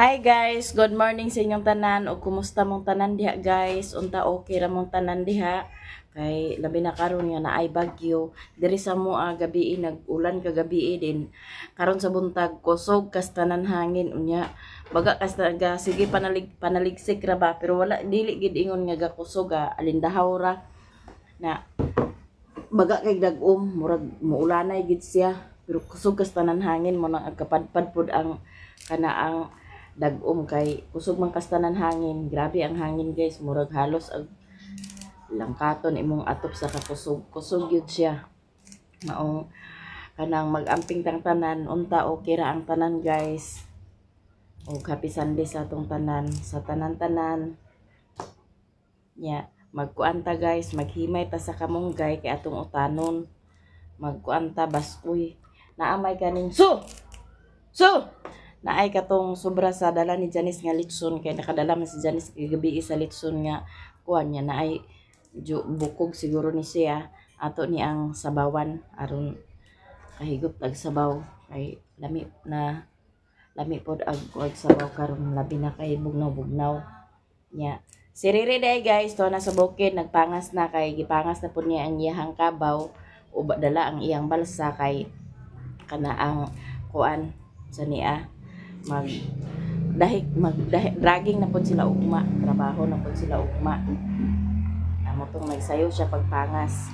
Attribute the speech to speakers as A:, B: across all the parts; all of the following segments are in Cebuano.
A: Hi guys, good morning sa inyong tanan ug kumusta mong tanan diha, guys? Unta okay ra mong tanan diha kay labi na karon nga naay bagyo diri sa moa. Gabi nag-ulan kagabi din, karon sa buntag kusog kas tanan hangin. Unya baga kas ga sige panalig panaligsik ra ba, pero wala, dili gid ingon nga gakusog, alindahaw ra na baga kay dag-om, murag muulanay gid siya, pero kusog kas tanan hangin mo nang agkapadpad pud ang kana ang dag-om kay kusog man kas tanan hangin. Grabe ang hangin, guys, murag halos ag langkaton imong atop sa kakusog. Kusog yun siya. Maong kanang mag-amping tang tanan, unta okay ra ang tanan, guys. Og happy Sunday sa atong tanan, sa tanan-tanan. Nya magkuan ta, guys, maghimay ta sa kamunggay kay atong utanon. Magkuan ta baskoy. Naamay kaning so so naay katong sobra sa dala ni Janice nga litson kay nakadala man si Janice kagabi sa litson nga kuan niya. Naay medyo bukog siguro ni siya, ato ni ang sabawan aron kahigot ag sabaw kay lami na lami pod ag ag sabaw karon, labi na kay bugnaw-bugnaw. Nya si Riri day, guys, to na sa bukid, nagpangas na kay gipangas na pud niya ang iyahang kabaw uba dala ang iyang balsa kay kana ang kuan sa niya mag dahik mag dahik, dragging na pud sila ugma, trabaho na pud sila ugma. Amo tong nagsayo siya pagpangas.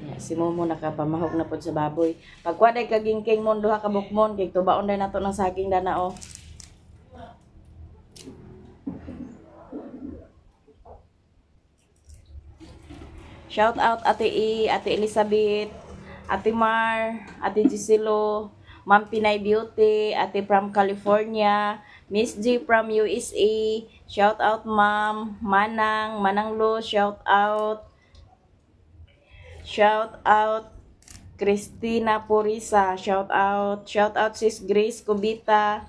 A: Ya, si Momo nakapamahog na pud sa baboy. Pagkuha day kagingking mon, duha ka bukmon kay tubaon day nato ng saging dana oh. Shout out Ate E, Ate Elizabeth, Ate Mar, Ate Giselo, Ma'am Pinay Beauty, Ate from California, Miss G from USA. Shout out Ma'am, Manang, Manang Lo, shout out. Shout out Christina Purisa, shout out. Shout out Sis Grace Cubita.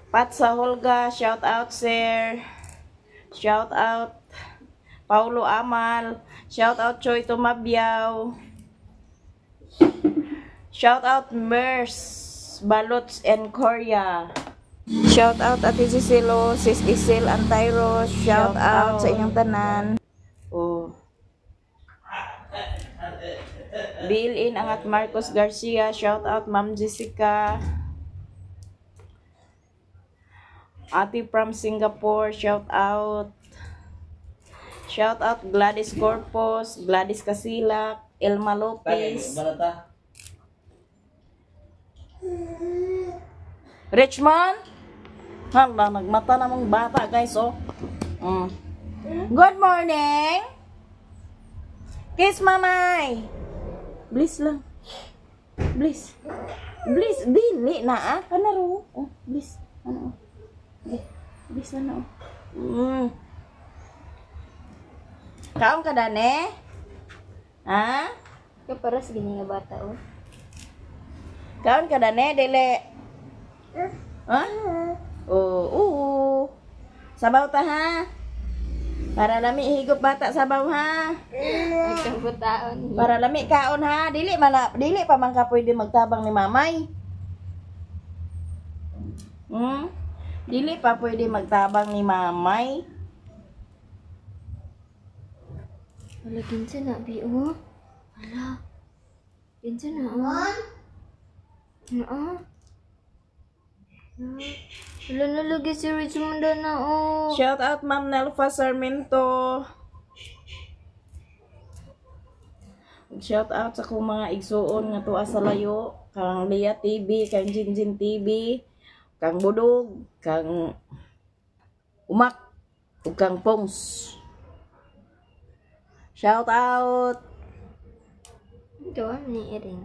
A: Pat sa Holga, shout out sir. Shout out Paulo Amal. Shout out Choi Tumabiao. Shout out Mers Balots and Korea. Shout out Ate Cecilo, Sis Isil Antyro. Shout out sa inyong tanan. Oh. Bill in Angat Marcos Garcia. Shout out Ma'am Jessica. Ate from Singapore. Shout out. Shout out Gladys Corpus, Gladys Casilak, Elma Lopez. Richmond? Hala, nagmata na mong bata, guys, oh. Good morning! Kiss mamay! Bliss lang. Bliss. Bliss, dili na ah. Kanaro. Oh, bliss. Ano? Oh. Bliss na oh. Kaon ka dane? Ha?
B: Kaparas gini nga bata oh.
A: Kaon ka dane, dili? Ha? Oo, oo. Sabaw ta ha. Para lami higop bata sabaw ha.
B: Ay kabutaon.
A: Para lami kaon ha. Dili man na, dili pa man ka pwede magtabang ni mamay. Dili pa pwede magtabang ni mamay.
B: Wala, kinsa na bi oh. Hala. Kinsa na oh. Oo. Wala na lagi si Richmond na oh.
A: Shout out Ma'am Nelfa Sarmiento. Shout out sa akong mga igsuon nga tuwa sa layo, kang Lea TV, kang Jinjin TV, kang Budog, kang Umak, ug kang Pongs. Shout out.
B: Ito ni Iring.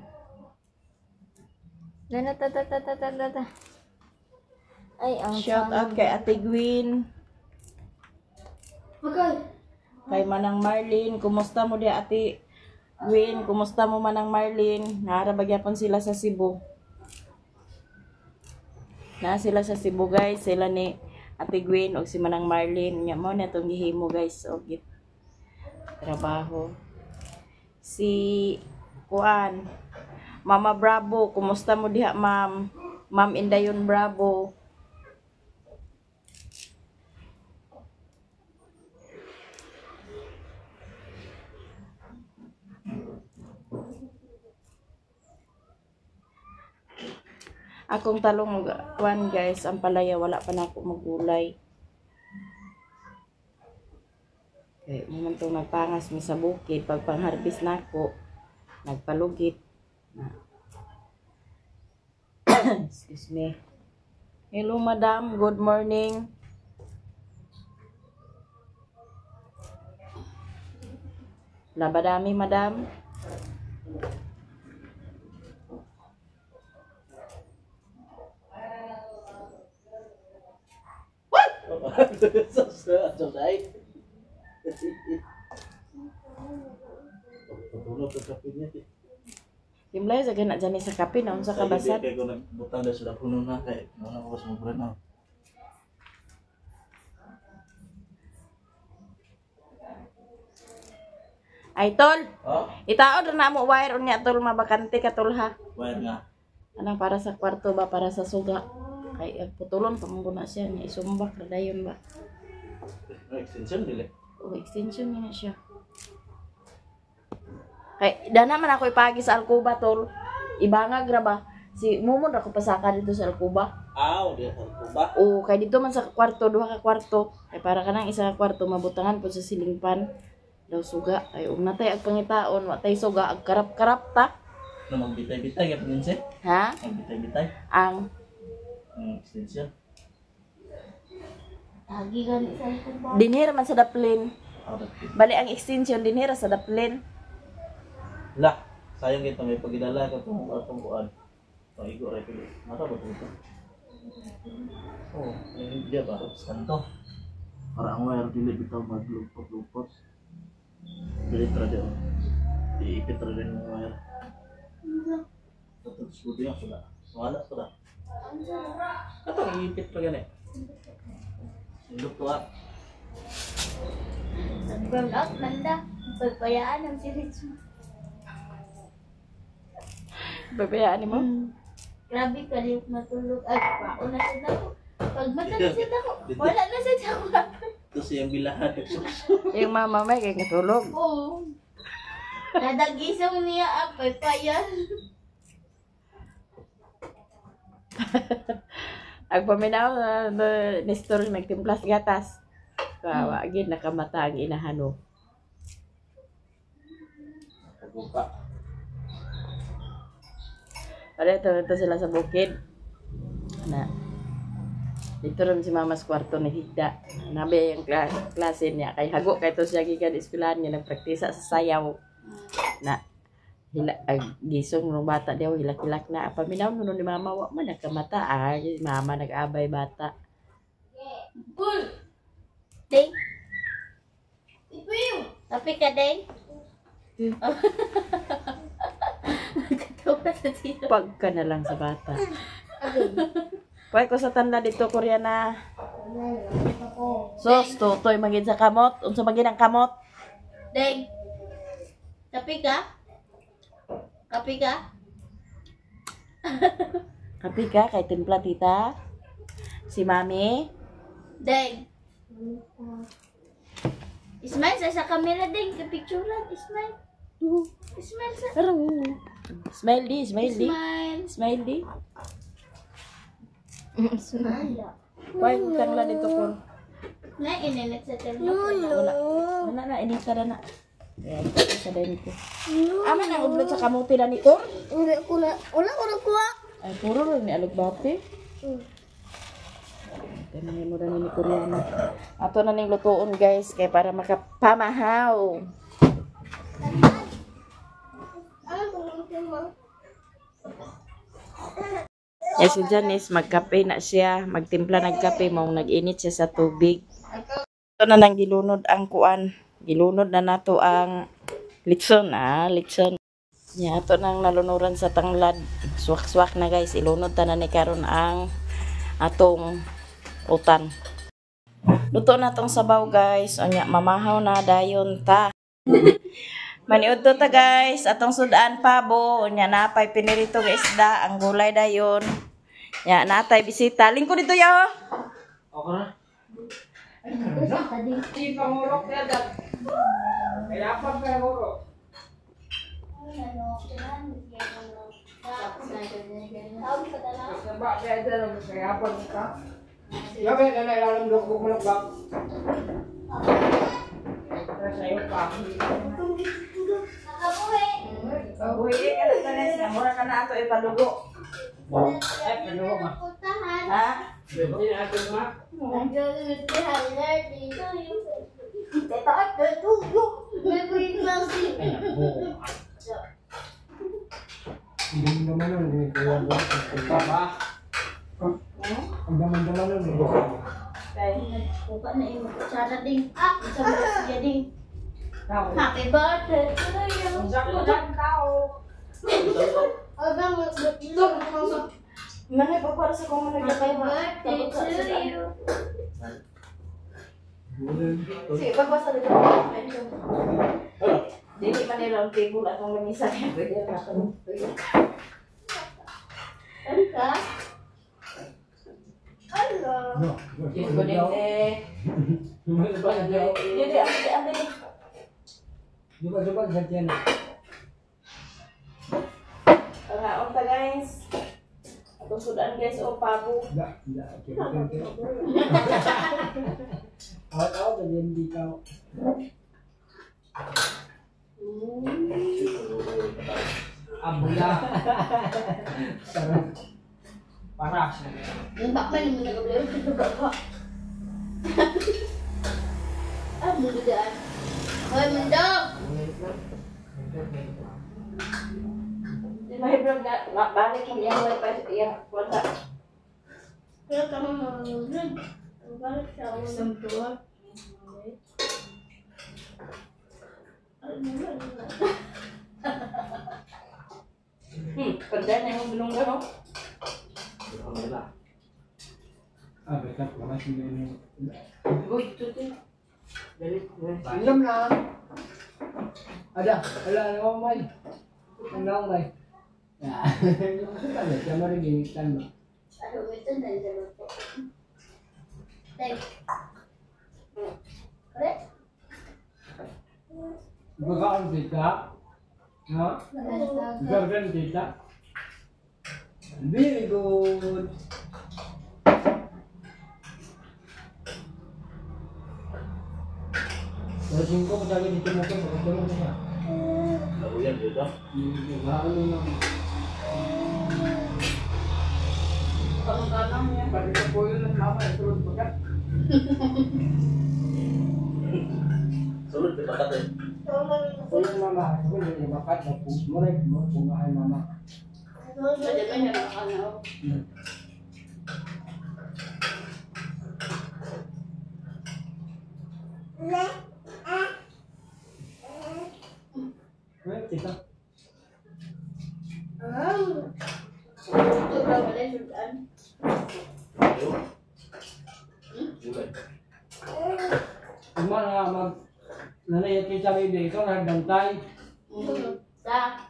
B: Nana ta ta ta ta ta ta. Ay, ang
A: Shout out kay Ate Gwen.
B: Okay.
A: Kay Manang Marlene, kumusta mo di Ate Gwen? Kumusta mo Manang Marlene? Naara bagyapon sila sa Cebu. Na sila sa Cebu, guys, sila ni Ate Gwen og si Manang Marlene. Nya mo na tong gihimo, guys, og trabaho. Si Kuan. Mama Bravo, kumusta mo diha, ma'am? Ma'am Indayon Bravo. Akong talong kuan guys, ang palaya wala pa na ako magulay. Kay mo man tong nagpangas mi sa bukid pag pangharvest nako, nagpalugit. Na. Excuse me. Hello madam, good morning. Labadami madam.
C: Patulog ka kape niya.
A: Timlay sa gana dyan sa kape na unsa ka basad.
C: Kay ko nagbutang na sila puno na kay wala ko sa mabra na.
A: Ay tol,
C: Oh,
A: itaod na mo wire unya tol, mabakante ka tol ha.
C: wire nga.
A: Anang para sa kwarto ba, para sa suga. Kay ag putulon pa mo na siya niya isumbak na dayon ba.
C: Extension dili.
A: O extension niya siya. Kay dana man ako ipagi sa alkuba tol. Ibangag ra ba? Si mumon ra ko pasaka dito sa alkuba.
C: Aw, di sa kuba.
A: O kay dito man sa kwarto, duha ka kwarto. Kay para kanang isa ka kwarto mabutangan po sa silingpan daw suga. Ay ug natay ag pangitaon, wa tay suga ag karap-karap ta.
C: Na magbitay-bitay gyud ninse.
A: Ha?
C: Magbitay-bitay.
A: Ang
C: Ang extension.
B: Lagi gani sa kuba.
A: dinhira man sa daplin.
C: Aw, dapit.
A: Bali ang extension dinhira sa daplin.
C: La, sayang kita may pagidala ka tong atong kuan. Paigo ra pili. Mara ba to? Oh, hindi ba? Kanto. Para ang wire dili bitaw maglupot-lupot. Dili tra di. Iipit ra din ang wire. Ito sa yung sula. Wala sula. Katong iipit pa gani. Indok to ah.
B: Nag-burn out man da. Pagpayaan ang si Rich.
A: Babayaan nimo?
B: Grabe kalihok matulog. Ay, pauna sa ako. Pag mata na siya ako, wala na siya ako.
C: Ito siyang bilahan.
A: Yung mama may kay natulog.
B: Oo. Nadagisong niya ang pagpayan.
A: Ang paminaw na Nestor nagtimplas gatas. Kawa gid nakamata ang inahano.
C: Pagbuka.
A: Pare ito sila sa bukid. Na. Dito rin si mama sa kwarto nahigda. Nabi yung klase niya. Kay hago kay to siya gikan eskwelahan niya nagpraktisa sa sayaw. Na hila ag gisong ng bata diyaw hilak-hilak na. Paminaw nuno ni mama wa man nakamata ah. Mama nag-abay bata.
B: Deng. Tapi ka, Deng. Katawa sa siya.
A: Pag ka na lang sa bata. Pwede ko sa tanla dito, Koreana. Sos, tutoy magid sa kamot. Unsa magid ang kamot?
B: Deng. Tapi ka? Kapi ka?
A: Kapi ka kay timpla tita. Si mami.
B: Deng. Smile sa camera, Deng. Kapicturan. Smile. Smile sa.
A: Smile di, smile di.
B: Smile.
A: Smile di.
B: Smile.
A: Pwede ko tangla dito ko.
B: Na ininit sa termo.
A: Wala. Wala na, inita na na. Ayan, sa din ko. Ama nang ublot sa kamuti na ni Kor?
B: Wala ko na. Wala ko na kuha.
A: Ay, puro rin ni Alugbati. Ganun mo na ni Koreana. Ato na ning lutuon guys, kay para makapamahaw. Yes, si Janice, magkape na siya. Magtimpla nagkape, maong nag-init siya sa tubig. Ito na nang gilunod ang kuan. Gilunod na nato ang litson. Ah, litson. Ya, ato nang nalunuran sa tanglad. Swak-swak na guys. Ilunod ta na ni karon ang atong utan. Luto na tong sabaw guys. Unya, mamahaw na dayon ta. Maniudto ta guys, atong sudan pabo, unya napay pinirito nga isda, ang gulay dayon. Nya natay bisita. Lingkod dito ya.
C: Okay na.
A: Uy, ka na tanes, mura ka na ato ipadugo. Ha?
B: Happy birthday to you.
A: Manay pagkuha sa kong manay
B: Happy birthday to you.
A: Sige, pagkuha sa dito. Dili man nila ang table atong lamisa kaya pwede na ako.
B: Ano ka? Hello.
A: Diyos ko din eh. Dili, ang ang dili. Pangaon ta guys. Atong sudan guys o pabo.
B: Yung bakman yung nagablayo sa baba. Ah, mundaan. Hoy, mundok!
A: Di mahibrog na balik yung iyang wifi iyang wala.
B: Pero kami mamulod. Ang balik sa unang tuwa.
A: Pagdaan na yung bilongga no. Uy, tuti.
D: Alam na. Ada, wala na akong may. Ano akong may?
B: Ano ito na dalawa po. Thank. Correct?
D: Baka tita. Ha? Gargan tita. Very good. Lasing ko kasi dito mo ko pagkatulog na siya.
C: Lauyan dito.
D: Ano na.
C: Sulod di bakat eh.
D: Uy, mama, ako na yung bakat na pumurek mo, pumahay mama.
B: Pwede ba niya makakanaw?
D: Eh, tita.
B: Ito ba wala yung sudan?
C: Gulay.
D: Uma na mag nanay at tita baby, ikaw na nagbantay.
B: Sa.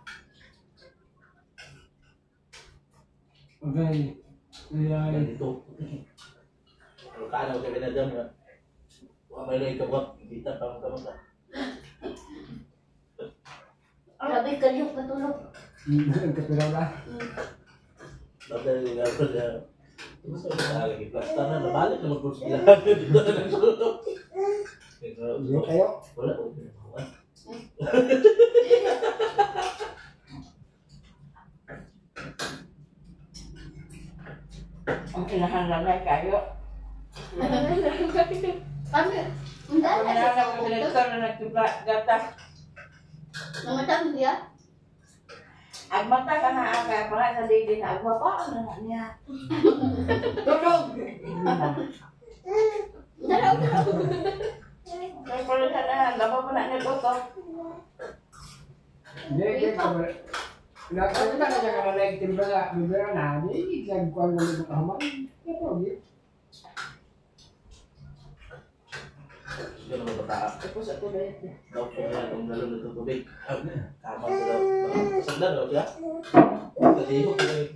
D: Okay. Ay,
C: Dito. Kaano kay binadam nga. Wa may lay kabot, kita pa mo kamata.
B: Sabi kalihok matulog.
D: Kapiraw na.
C: Dati nga ko siya. Sa lagi plasta na nabalik na magpud sila. Dito na nagsulod.
D: Hindi kayo.
C: Wala ko.
A: Ang kinahanlanay kayo.
B: Kami, ang dami
A: Ang
B: sa
A: na direktor na nagtubla gatas.
B: Namatang niya?
A: Agmata ka na kaya pa nga sa lady na agwa pa ano na niya. Tulog.
B: Dalaw, dalaw.
A: Kaya pala siya na labaw pa na niluto.
D: Hindi, hindi. Nakakita na siya ka na timbra sa bibira na. Hindi, nagkuhan ko ng kahaman. Ito,
C: Siguro mga bata.
A: Tapos ako dahil.
C: Daw po na itong galon nito tubig. Tama sa daw. Sanda daw siya. Kalihok na yun.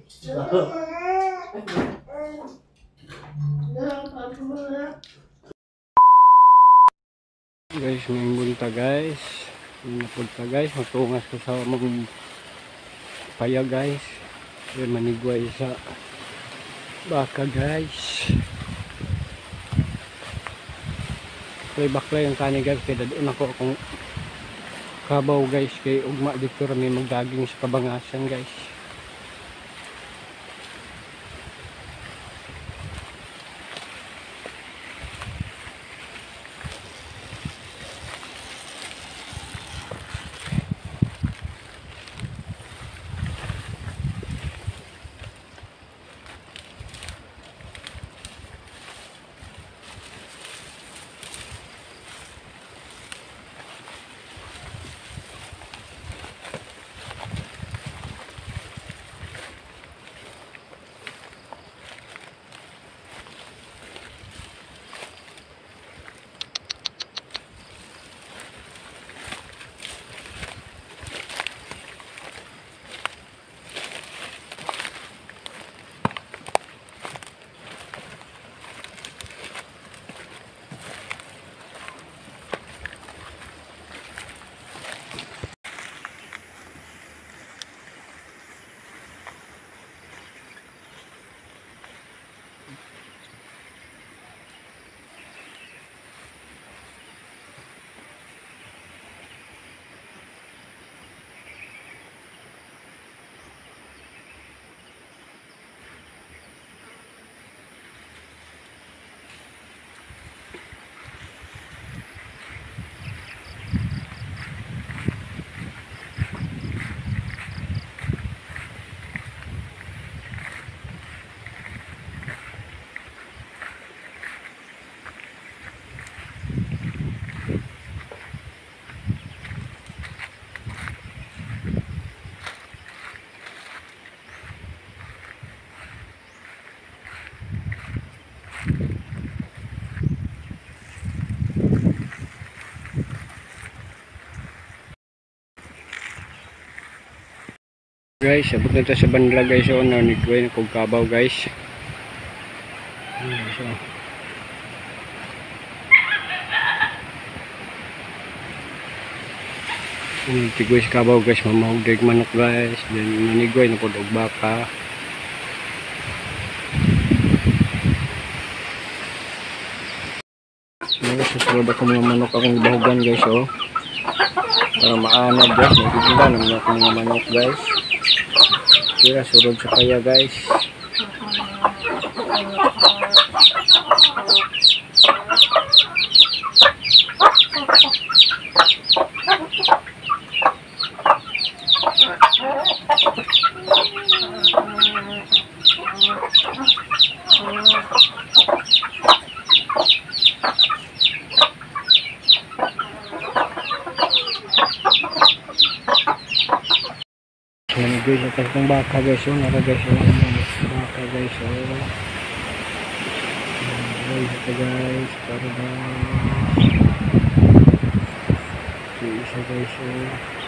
D: Guys, ngayong bunta guys. Napunta guys, magtungas ko sa mga paya guys. Yan, manigway sa baka guys. Kay baklay ang kani guys, kay dadun ako akong kabaw guys, kay ugma dito rami magdaging sa kabangasan guys. Guys, abot na tayo sa bandla guys. So, nanigway na kong kabaw guys. Ayan, so. Tigway sa kabaw guys, mamahugdag manok guys. Then nanigway na pod og baka. Guys, susunod ako mga manok akong bahugan guys, oh. Para maanad guys, nagigila naman ako mga manok guys. Kira surod sa kaya guys. Guys, atas ng baka guys, oh, nara guys, oh, baka guys, oh, guys, ito guys, para na isa guys, oh.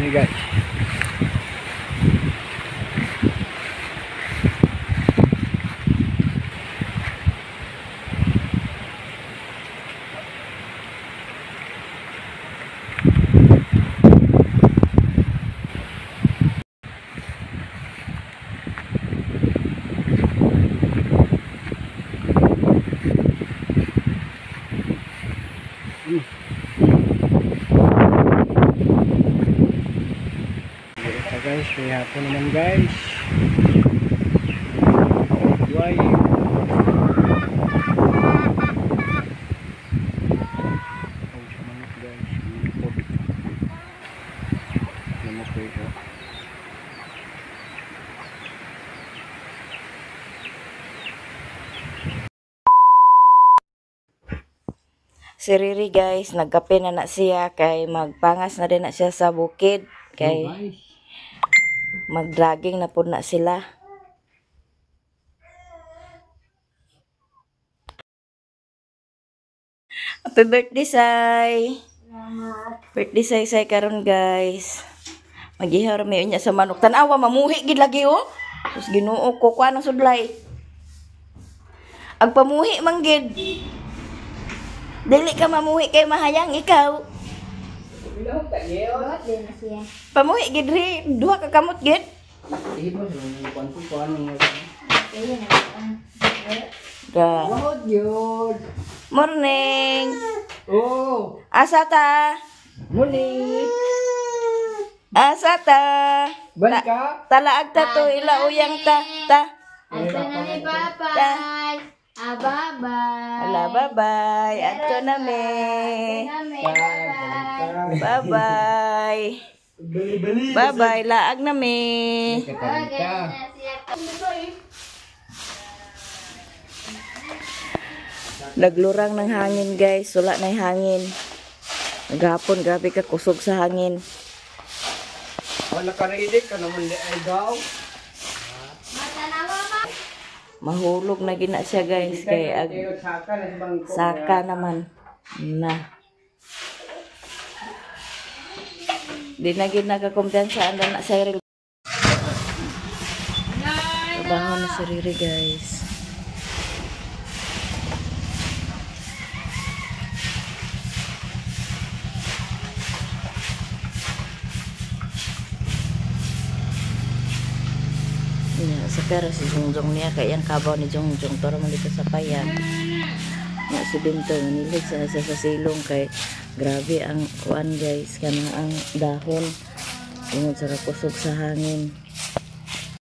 D: Ini guys. Ito guys, may hapon naman guys. Duay. Sa manok guys, manok. Manok guys oh.
A: Si Riri guys, nagkape na na siya kay magpangas na din na siya sa bukid kay magdragging na pud na sila. Happy birthday, Sai! Birthday, Sai, Sai, karon guys. Magihaw ra mi unya sa manok. Tan-awa, mamuhi gid lagi oh. Sus Ginoo ko kuan ang sudlay. Ang pamuhi man gid. Dili ka mamuhi kay mahayang ikaw. Pamuhi gid ri, duha ka kamot gid. Da. Morning.
D: Oh,
A: Asa ta?
D: morning.
A: Asa ta?
D: Balik ka?
A: Talaag ta to ila uyang ta ta.
B: Asa na ni Papay. Ah, bye-bye.
A: Ala, bye-bye. Adto na me.
B: Nami, bye-bye.
A: Bye-bye. Bye-bye. Laag na me.
B: Okay, na siya.
A: Naglurang ng hangin guys. Wala na hangin. Naghapon, grabe ka kusog sa hangin.
D: Wala ka ready ka naman di ay daw.
B: Matanawa ma.
A: Mahulog na gina siya guys. Kay ag
D: Saka na sa bangko.
A: saka naman. Na. Di na gid nakakumpiyansa anda na sa Trabaho na si Riri guys. Ya, sa pero si Jungjong niya kay yang kabaw ni Jungjong toro man dito sa payag. Nga si Binto manilig sa siya sa silong kay grabe ang kuan guys, kanang ang dahon tungod sa kakusog sa hangin.